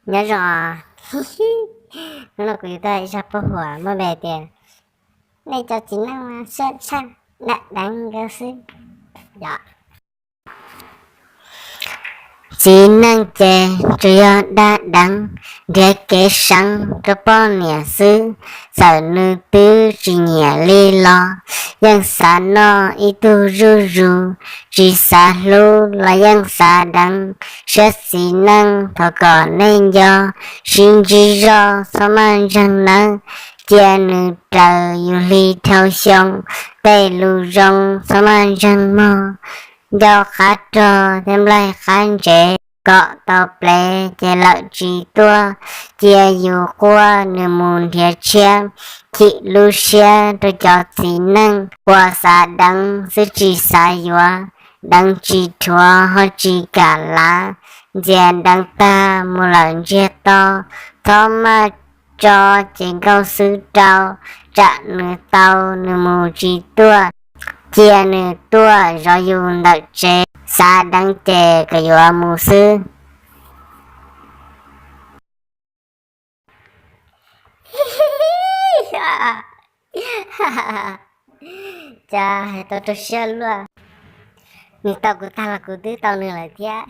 Nyob zoo, hnub no kuv yuav tuaj ib zaj paj huam muaj npe tias nej cov txiv neej mas siab tshaj dab deev nkawd xwb. Txiv neej ces tsuas yog dab deev, nrhiav kev seev rau poj niam xwb. Txawm nws twb tsis nyiam li los yeej xav noj ib tug zuj zus, tsis xav hlub los yeej xav deev. Siab txiv neej thov kom nej nco, sib ntsib zog txhob maj ntseeg nawb. Cia nws raws yus hli dhau xyoo, tej lus zoo txhob maj ntseeg mog. Ncauj qab rog thiab nplaig qab ntsev, kom tau plev ces lawm tsis tuaj. Cia yus quaj nws mus nrhiav tshiab, chim lub siab rau cov txiv neej uas xav deev xwb tsis xav yuav. Deev tsis dhuav ho tsis kam lav, ntxias deev tag mus lawm ntsiag to. Txhob maj tso ces nkauj xwb rau, tsam nws tau nws mus tsis tuaj. Cia nws tuaj zov yus ntawm tsev, xav deev ces kom yuav mus xwb. Cas hais tau rau siab luaj, nws tau kuv tag los kuv twb tau nws lawm thiab.